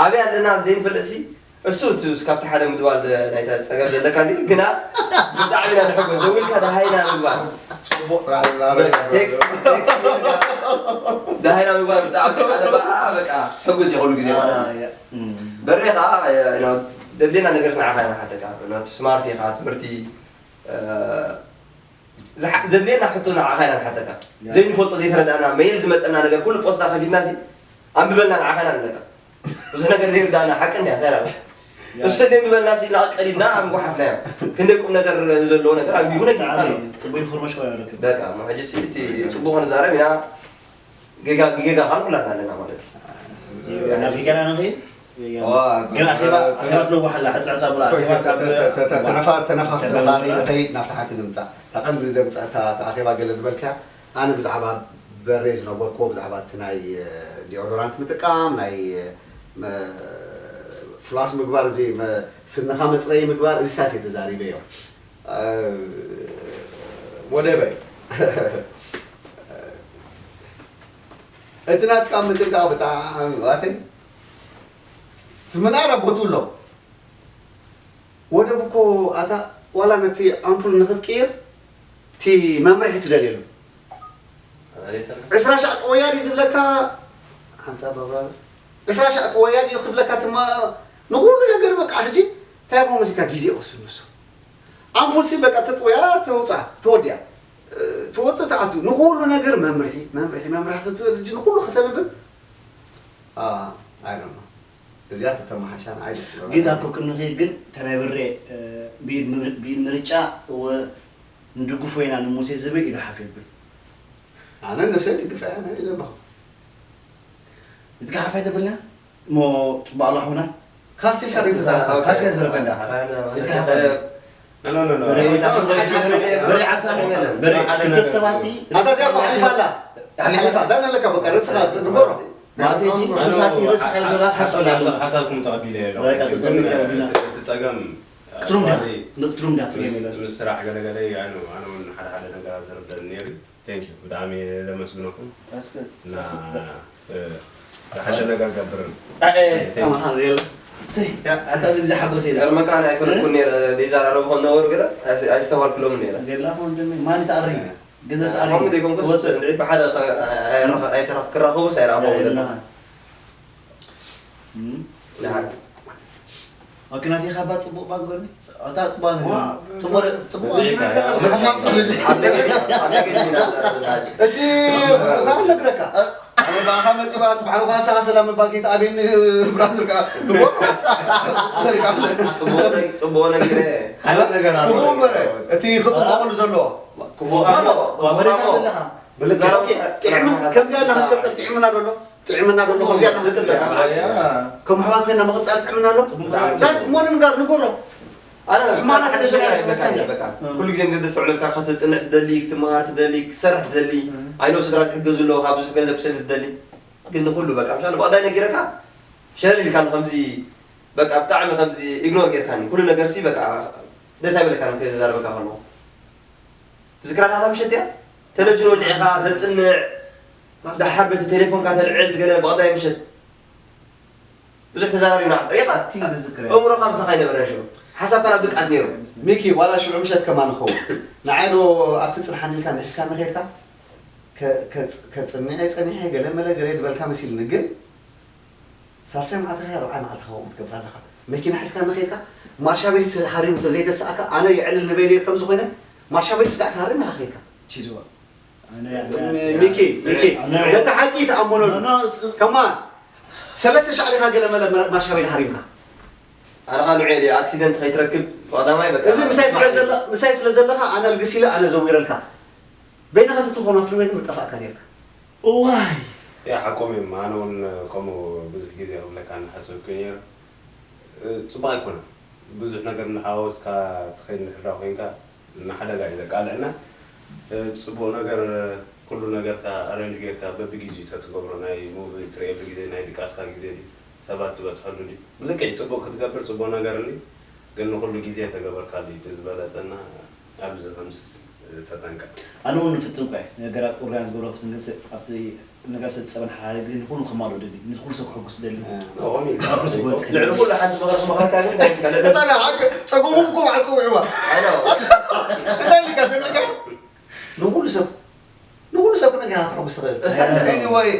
ኣበይ ኣለና ዘይንፈልጥ ሲ እሱ እቲ ካብቲ ሓደ ምድዋል ናይታ ፀገም ዘለካ እንዲ ግና ብጣዕሚ ኢና ንሕጎስ ደዊልካ ደሃይና ምግባር ጽቡቕ ጥራሕ ቴክስት ቴክስት ጌርካ ደሃይና ምግባር ብጣዕሚ ኣነ በቃ ሕጉስ እየ ኩሉ ግዜ ማለት እዩ በሬኻ ደሌና ነገር ንዓኻ ኢና ንሓተካ ምክንያቱ ስማርት ኢኻ ትምህርቲ ዘድልየና ሕቶ ንዓኻ ኢና ንሓተካ ዘይንፈልጦ ዘይተረዳእና መይል ዝመፀና ነገር ኩሉ ፖስታ ከፊትና ሲ ኣንብበልና ንዓኻ ኢና ንብለካ ብዙሕ ነገር ዘይርዳእና ሓቂ እንዲያ እንታይ ላለ እሱ ዘይንብበልና ሲ ላቕ ቀዲድና ኣምጓሓፍናዮ ክንደይ ቁም ነገር ዘለዎ ነገር ኣንቢቡ ነጊርና ኣሎ ጽቡቅ ኢንፎርሜሽን ኮይኑ ረክብ በቃ እሞ ሕጂ ሲ እቲ ፅቡቅ ክንዛረብ ኢና ጌጋ ጌጋ ካል ኩላትና ኣለና ማለት እዩ ናብ ጌጋና ንኽእል ግን ኣኼባ ኣኼባ ትነዋሓላ ሕፅዕፃ ብላ ኣኼባ ካብ ተነፋር ተነፋር ተነፋር ንኸይድ ናብቲ ሓንቲ ንምፃእ እታ ቀንዲ ደምፃእ እታ ኣኼባ ገለ ዝበልካያ ኣነ ብዛዕባ በሬ ዝነገርክዎ ብዛዕባ እቲ ናይ ዲኦዶራንት ምጥቃም ናይ ፍላስ ምግባር እዚ ስንኻ መፅረይ ምግባር እዚታት እየ ተዛሪበዮ ወደበ እቲ ናትካ ምጥንቃቕ ብጣዕሚ ዋተይ ዝምንኣር ኣቦቱ ኣሎ ወደብ እኮ ኣታ ዋላ ነቲ ኣምፑል ንክትቅይር እቲ መምርሒ ትደልየሉ ዕስራ ሻዕ ጠወያ ድዩ ዝብለካ ሓንሳብ ብራዘር ዕስራ ሻዕ ጠወያ ድዩ ክብለካ ትማ ንኩሉ ነገር በቃ ሕጂ እንታይ ኮ መሲልካ ግዜ ይወስድ ንሱ ኣምፑል ሲ በቃ ተጠወያ ተውፃ ተወዲያ ትወፅእ ትኣቱ ንኩሉ ነገር መምርሒ መምርሒ መምርሒ ክትብል ሕጂ ንኩሉ ከተንብብ I don't know እዚኣ ተተመሓሻ ንዓይ ደስ ይብለኒ። ግን ኣብ ቅድሚ ንኸይድ ግን ተናይ ብሬ ብኢድ ምር- ብኢድ ምርጫ እወ ንድግፎ ኢና ንሙሴ ዝብል ኢሉ ሓፍ የብል ኣነ ነብሰ ይድግፍ እያ ናይ ለማኹ ንትካ ሓፍ ኣይተብልና እሞ ፅቡቅ ኣሎ ሓውና ካልሲ ሻ ኦኬ። ካልሲ ዘረበና ኣነ ማለት ንትካ ሓፍ ሓደ No, no, no, no. በሬ ሓሳብ በሬ ክልተ ሰባት ሲ ኣታ እዚኣ እኮ ሓሊፋ ኣላ። ሓሊፋ ዳን ኣለካ በቃ ርእስኻ ስትጎሮ። ማእዜሲ ክልተ ሰባት ሲ ርእስ ከልገባስ ሓስብ ኣለዎ። ሓሳብኩም ተቐቢለ የለ በቃ፣ ተቐቢለ የለ። እቲ ጸገም ክትሩም ዳ actually ክትሩም ዳ ጸገም ምስ- የለን። ምስ ስራሕ ገለገለ ኣነ ኣነ እውን ሓደ ሓደ ነገር ዘርደኒ ነይሩ። Thank you፣ ብጣዕሚ ለመስግነኩም። እና ዝሓሸ ነገር ገብርን ኣታ ዝብዛ ሓጎስ የለ። ቀርመካ ኣይፈለጥኩን ነረ ዘይዛራረቡ ከም ነበሩ ገለ ኣይስተዋልኩሎምን ነረ። ዜላ ሆን ደሚ ማን ተኣሪ ገዘ ተኣሪ ከምኡ ዘይኮንኩስ እንድዒ ብሓደ ክራኸቡስ ኣይረኸቡ ኦኬ ናተይ ካባ ጽቡቕ ባንጎኒ። ኣታ ጽቡቕ ጽቡቕ ጽቡቕ እቲ ፉካ ነግረካ ኣበባኻ መፂባ እቲ ባዕሉ ካሳ ሰላም ባጌት ኣቤን ብራዘር ከዓ ጽቡቕ ነጊረ ክፉ እምበረ እቲ ክጥበቐሉ ዘለዎ ክፉ ኣለዎ ጥዕምን ከምዚ ኣለኻ ክትቀፅል ጥዕምና ዶ ኣሎ ጥዕምና ዶ ኣሎ ከምዚ ኣለኻ ክትቀፅል ከም ኣሕዋት ኮይና መቐፃል ጥዕምና ኣሎ ሞነ ንጋር ንጎሮ ኩሉ ግዜ እንተዘስዕለልካ ከተፅንዕ ትደሊ ክትመሃር ትደሊ ክትሰርሕ ትደሊ ኣይኖ ስድራ ትሕገዙ ኣለዎ ካብ ብዙሕ ገንዘብ ክሰድ ትደሊ ግን ንኩሉ በቃ ምሻ ብቐዳይ ነጊረካ ሸለል ኢልካ ከምዚ በቃ ብጣዕሚ ከምዚ ኢግኖር ጌርካኒ ኩሉ ነገር ሲ በቃ ደስ ኣይበለካን ክዛረበካ ከለኹ ትዝክራ ናታ ምሸት እያ ተለጅን ወሊዕኻ ተፅንዕ ደሓር በቲ ቴሌፎንካ ተልዕል ገለ ብቐዳይ ምሸት ብዙሕ ተዛራሪብና ሪኢኻ ዝዝክረ እምሮኻ ምሳኻ ይነበረ ሽዑ ሓሳብካ ናብ ድቃስ ነይሩ ሚኪ ዋላ ሽዑ ምሸት ከማ ንኸውን ንዓይ ዶ ኣብቲ ፅንሓኒ ኢልካ ንሒዝካ ንኸድካ ከፅንዐ ፀኒሐ ገለ መለ ገለ ዝበልካ መሲልኒ ግን ሳልሳይ መዓልቲ ራብዓይ መዓልቲ ከኸም ትገብር ኣለኻ መኪና ሒዝካ ንኸድካ ማርሻ ቤት ሃሪሙ ተዘይተሰኣካ ኣነ የዕልል ንበይነ ከም ዝኾነ ማርሻ ቤት ስጋዕ ትሃርም ኢኻ ከድካ ቺድዋ ሚኪ ሚኪ ነቲ ሓቂ ተኣመነሉ ከማን ሰለስተ ሻዕ ዲኻ ገለ መለ ማርሻ ቤት ሃሪምካ ኣነ ኻ ንዑ ኢለ ኣክሲደንት ከይትረክብ ቀዳማይ በቃ እዚ ምሳይ ስለ ዘለ ምሳይ ስለ ዘለኻ ኣነ ልግስ ኢለ ኣነ ዘዊረልካ በይንኻ ተትኾና ፍርሜት ምጠፋእካ ነርካ እዋይ ያ ሓቆም እዮም ኣነ እውን ከምኡ ብዙሕ ግዜ ክብለካ እናሓሰብኩ ነይረ ፅቡቅ ኣይኮነን ብዙሕ ነገር እናሓዋወስካ ትኸይድ እንድሕር ኮይንካ ንሓደጋ እዩ ዘቃልዕና ፅቡቅ ነገር ኩሉ ነገርካ ኣረንጅ ጌርካ በብጊዜኡ ተትገብሮ ናይ ሙቪ ትርእየሉ ግዜ ናይ ድቃስካ ግዜ ድዩ ሰባት ትበፅሐሉ ድዩ ብልክዕ ፅቡቅ ክትገብር ፅቡቅ ነገር እኒ ግን ንኩሉ ግዜ ተገበርካሉ እዩ እቲ ዝበለፀና ኣብዚ ከምስ ተጠንቀቅ ኣነ እውን ንፍትን እኳ ነገራት ቁርያን ዝገብሮ ክትንግስ ኣብቲ ነገር ሰ ዝፀበን ሓደ ግዜ ንኩሉ ከማልኦ ደሊ ንኩሉ ሰብ ክሕጉስ ደሊ ልዕሊ ኩሉ ሓንቲ መኸር ክመኸርካ ግን እንታይ ይመስለካ? በጣም ሓቅ ጸጉሙም እኮ ባዕል ጽውዕዋ ኣይ ነው። እንታይ ልካ ሰሚዕካ ንኩሉ ሰብ ንኩሉ ሰብ ነገር ክትሕጉስ ትኽእል እሳ ነገር anyway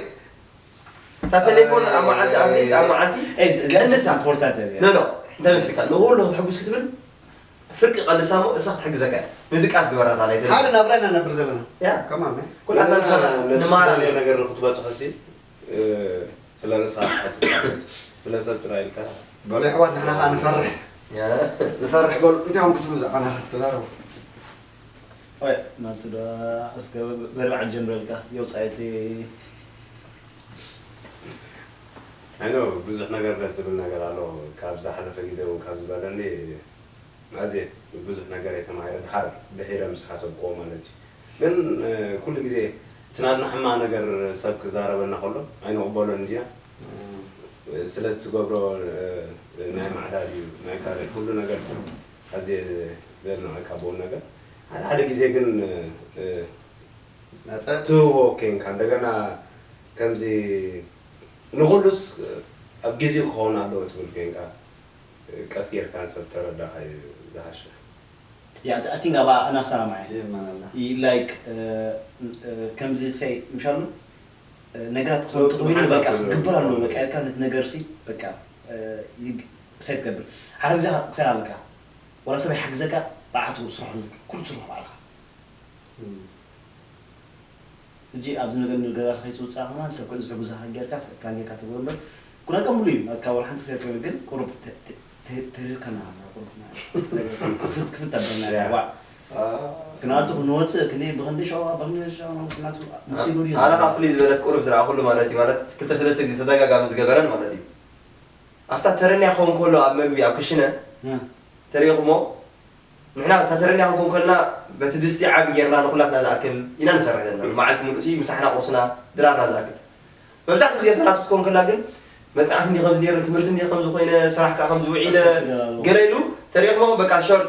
እታ ቴሌፎን ኣብ መዓልቲ ኣትሊስት ኣብ መዓልቲ ቀንሳ ኢምፖርታንት እያ ኖ ኖ እንታይ መስልካ ንኩሉ ክትሕጉስ ክትብል ፍርቂ ቀንሳ ሞ እሳ ክትሕግዘካ እያ ንድቃስ ግበራታ ናይ ሓደ ቴሌፎን ናብራ ኢና ነብር ዘለና ያ ከማን ኩላታ ንሰራ ንማራ ንዝተፈላለየ ነገር ንክትበፅሖ ሲ ስለ ንስኻ ትሓስብ ስለ ሰብ ጥራይ ኢልካ በሉ ኣሕዋት ንሕና ከዓ ንፈርሕ ንፈርሕ በሉ እንታይ እዮም ክስቡ ዛዕባና ተዛረቡ ወይ ናቱ ዶ እስከ በርባዕ ጀምረልካ የውፃይቲ ኣይኖ ብዙሕ ነገር ደስ ዝብል ነገር ኣሎ ካብ ዝሓለፈ ግዜ እውን ካብ ዝበለኒ ኣዜ ብዙሕ ነገር እየ ተማሂረ ድሓር ድሒረ ምስ ሓሰብክዎ ማለት እዩ ግን ኩሉ ግዜ እቲ ናትና ሕማቕ ነገር ሰብ ክዛረበና ከሎ ኣይንቕበሎን እንዲና ስለ ትገብሮ ናይ ማዕዳ ድዩ ናይ ካልእ ኩሉ ነገር ሰብ ኣዜ ዘድንቐካ ብኡ ነገር ሓደ ሓደ ግዜ ግን ትህቦ ኮንካ እንደገና ከምዚ ንኩሉስ ኣብ ግዜኡ ክኸውን ኣለዎ ትብል ኮንካ ቀስ ጌርካ ንሰብ ተረዳኻ እዩ ዝሓሸ Yeah, I think about أنا سامع. ይመናላ Like, ከምዚ ክሳይ ምሻሉ ነገራት ክኾን ለውጢ ተኾይኑ ምሓዝ በቃ ኣክል ክግበር ኣለዎ ይኾን። በቃ ኢልካ ነቲ ነገር ሲ በቃ ክሳይ ትገብር ሓደ ግዜ ክሳይ ኣለካ ወላ ሰብ ይሓግዘካ ብዓቱ ስርሑ ኩሉ ትስርሑ ባዕልካ ሕጂ ኣብዚ ነገር ንገዛ ከይትውፅኣ ከማን ሰብ ከዚ ሕጉዛካ ጌርካ ሰብካ ጌርካ ትገብር እምበር ኩነቀ ሙሉ እዩ ናትካ ወላ ሓንቲ ክሳይ ትገብር ግን ቁሩብ ተሪርካና ቁሩብ ክፍት ኣበልና ዋ ክንኣቱ ክንወፅእ ክንደይ ብክንደይ ሸዋ ብክንደይ ሸዋ መንግስቲ ናቱ ሙሲሉ ድዩ ኣነ ካብ ፍልይ ዝበለት ቁሩብ ዝረኣኩሉ ማለት እዩ ማለት ክልተ ሰለስተ ግዜ ተደጋጋሚ ዝገበረን ማለት እዩ ኣብታ ተረንያ ክኸውን ከሎ ኣብ መግቢ ኣብ ክሽነ ተሪኹሞ ንሕና ተተረኛ ክንኮን ከለና በቲ ድስቲ ዓቢ ጌርና ንኹላትና ዝኣክል ኢና ንሰርሕ ዘለና። መዓልቲ ሙሉእ ሲ ምሳሕና ቁርስና ድራርና ዝኣክል። መብዛሕትኡ ግዜ ተራቱ ክትኮን ከላ ግን መጽናዕቲ እንዲ ከምዚ ነይሩ፣ ትምህርቲ እንዲ ከምዚ ኮይነ፣ ስራሕ ከኣ ከምዚ ውዒለ፣ ገለ ኢሉ ተሪእኽሞ በቃ ሾር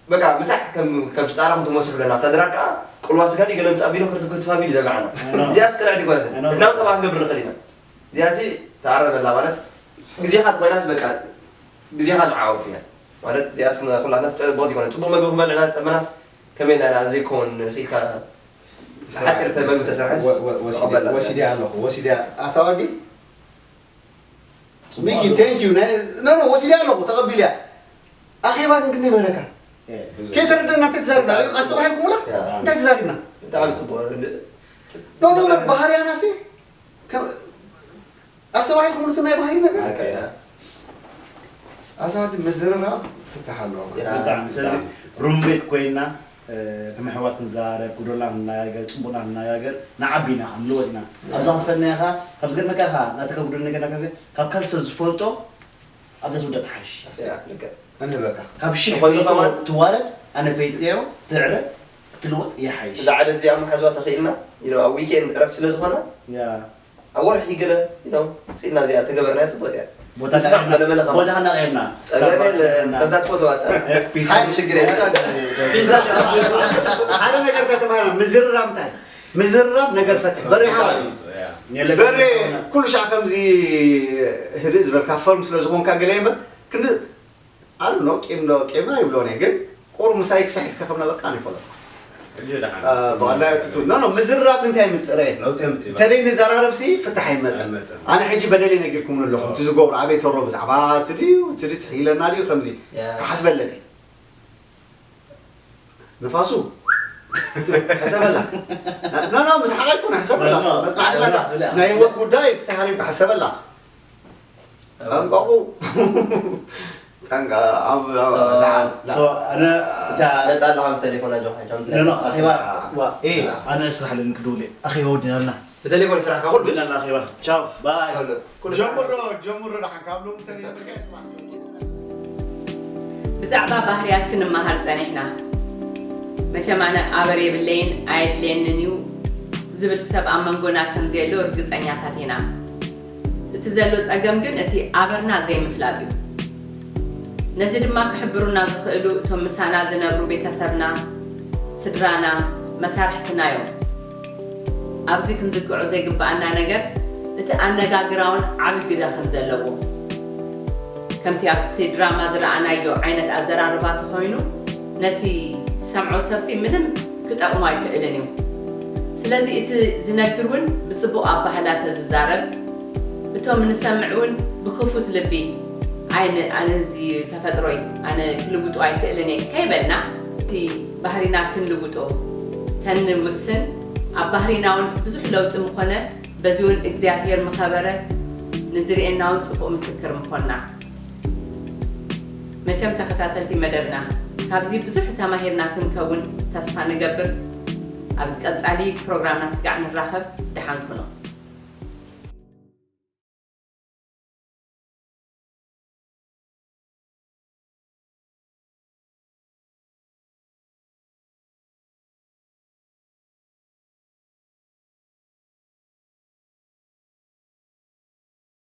በቃ ምሳሕ ከም ከም ሽጣራ ከም ትመስሉ ለና ኣብታ ድራር ከኣ ቅልዋ ስጋ እንዲ ገለ ምጻእ ቢሉ ክርትፍ ክርትፍ ኣቢሉ ይዘጋዓና። እዚኣስ ቅንዕቲ ኣይኮነትን። ንሕና እውን ከምኣ ክንገብር ንኽእል ኢና። እዚኣሲ ተኣረመላ ማለት ግዜኻ ትኾይናስ በቃ ግዜኻ ንዓወፍ እያ። ማለት እዚኣስ ንኹላትና ጽቡቕ መግቢ ክበልዕና ዝጸመናስ ከመይ ኢልና ኢና ዘይኮን ኢልካ ሓፂር ተመግቢ ተሰርሐስ ወ- ወ- ወሲደ- ተቐበልና። ወሲደ ኣለኹ፣ ወሲደ። ኣታ ወዲ ሚኪ፣ thank you። ናይ- ኖ፣ ኖ፣ ወሲደ ኣለኹ፣ ተቐቢለ እያ። ኣኼባ ግን ክንደይ መረካ? ብዙሕ። ከይተረደና እንታይ ተዛሪብና? ኣስተባሂልኩምላ? ያ። እንታይ ተዛሪብና? ብጣዕሚ ጽቡቕ። ኖ፣ ኖ፣ ኖ፣ ባህርያና ሲ ከም- ኣስተባሂልኩም እቲ ናይ ባህሪ ነገር? ኣታ ወዲ ምዝርራብ ፍትሕ ኣለዎ። ያ። ብጣዕሚ። ስለዚ ሩምቤት ኮይና ከም ኣሕዋት ክንዘራረብ፣ ጎደልና ክንነጋገር፣ ጽቡቕና ክንነጋገር ንዓቢ ኢና፣ ክንልወጥ ኢና። ኣብዛ ክፈልና ኢኻ፣ ካብ ዝገርመካ ኢኻ፣ ናተካ ጎደል ነገር ናካ ካብ ካልእ ሰብ ዝፈልጦ ኣብዛ ትውዳእ ትሓይሽ። ያ፣ ልክዕ። ኣነ በቃ። ካብ ሽሕ ትኾይኑ ፈሊጡ ከማን ትዋረድ፣ ኣነ ፈሊጠዮ ትዕረ ክትልወጥ ይሓይሽ። እዛ ዓለ እዚኣ ምሓዝዋ ተኽኢልና፣ you know፣ ኣብ ዊኬንድ ዕረፍቲ ስለ ዝኾነ፣ ያ። ኣብ ወርሒ ገለ፣ you know፣ ስኢልና እዚኣ ተገበርናያ ጽቡቕ እያ። ቦታ ንስራሕ ቀይርና፣ መለመለ ከማን። ቦታ ኸና ቀይርና። ጸገም የለን። ስታርባክስ ቀይርና። ከምታ ትፈትዋ ኣሰር። ፒሳ። ሓይሊ ሽግር የለን። ፒሳ። ሓደ ነገር ከተማና ምዝርራብ እንታይ? ምዝርራብ ነገር ፈትሕ። በሬ ሓወይ። ያ። የለ። በሬ ኩሉ ሻዕ ከምዚ ህድእ ዝበልካ ፈርም ስለ ዝኾንካ ገለ እምበር፣ ክንዲ ኣሉ ኖ ቂም ዶ ቂም ኣይብሎን እየ፣ ግን ቁሩብ ምሳይ ክሳሕ እስከ ከም ነበርካ ኣይፈለጥኩ። ሕጂ ደሓን። አ፣ ብቐዳይ እቲ ቱ-፣ ኖ፣ ኖ፣ ምዝራብ እንታይ የምጽእ? ለውጢ የምጽእ። እንተደይ ንዘራረብ ሲ ፍታሕ ኣይመጽእን። ኣይመጽእን። ኣነ ሕጂ በደለይ ነጊርኩምኒ ኣለኹም። አ። እቲ ዝገብሮ ኣበይ ተሮ ብዛዕባ እቲ ድዩ፣ እቲ ድዩ ትሕይለና ድዩ ከምዚ ያ። ክሓስበለኒ። ንፋሱ ሕሰበላ። ኖ፣ ኖ፣ ምስ ሓቃይ ኩን ሕሰበላ። ኖ፣ ኖ፣ መጽናዕቲ ኖ፣ ኖ፣ ኖ። ናይ ህይወት ጉዳይ ክሳሃሪም ክሕሰበላ። ጠንቀቑ። ጠንቀ-፣ ኣብ-፣ ኣብ-፣ ሶ-፣ ደሓን፣ ሶ-፣ ደሓን። ኣነ እታ ነፃ ኣለኻ ምስ ተሌፎና ጆኻ፣ ቻው፣ ኖ፣ ኖ፣ ኣኼባ፣ ዋ፣ ኤ፣ ኣነ ስራሕ ኣለኒ ክድውል እየ። ኣኼባ ወዲና ኣለና። ብተሌፎን ስራሕካ ኩሉ ወዲና ኣለና ኣኼባ። ቻው፣ ባይ። ኩሉ፣ ኩሉ ጀምሮ፣ ጀምሮ ደሓን ካብ ሎሚ ተሪር ብከ ጽባሕ ጀምሮ። ብዛዕባ ባህርያት ክንመሃር ጸኒሕና። መቸም ኣነ ኣበር የብለይን፣ ኣየድልየንን እዩ ዝብል ሰብ ኣብ መንጎና ከም ዘየሎ ርግጸኛታት ኢና። እቲ ዘሎ ጸገም ግን እቲ ኣበርና ዘይምፍላጥ እዩ። ነዚ ድማ ክሕብሩና ዝኽእሉ እቶም ምሳና ዝነብሩ ቤተሰብና፣ ስድራና፣ መሳርሕትና እዮም። ኣብዚ ክንዝክዖ ዘይግብኣና ነገር እቲ ኣነጋግራ እውን ዓቢ ግደ ከም ዘለዎ። ከምቲ ኣብቲ ድራማ ዝረኣናዮ ዓይነት ኣዘራርባ ተኾይኑ፣ ነቲ ዝሰምዖ ሰብሲ ምንም ክጠቕሞ ኣይክእልን እዩ። ስለዚ እቲ ዝነግር እውን ብጽቡቕ ኣባህላ ተዝዛረብ፣ እቶም ንሰምዕ እውን ብኽፉት ልቢ፣ "ኣይ ን-፣ ኣነ እዚ ተፈጥሮይ፣ ኣነ ክልውጦ ኣይክእልን እየ" ከይበልና፣ እቲ ባህሪና ክንልውጦ ተንውስን፣ ኣብ ባህሪና እውን ብዙሕ ለውጢ ምኾነ፣ በዚ እውን እግዚኣብሔር ምኸበረ፣ ንዝርእየና እውን ጽቡቕ ምስክር ምኾንና። መቸም ተኸታተልቲ መደብና፣ ካብዚ ብዙሕ ተማሂርና ክንከውን ተስፋ ንገብር። ኣብዚ ቀጻሊ ፕሮግራምና ስጋዕ ንራኸብ። ደሓን ኩኑ።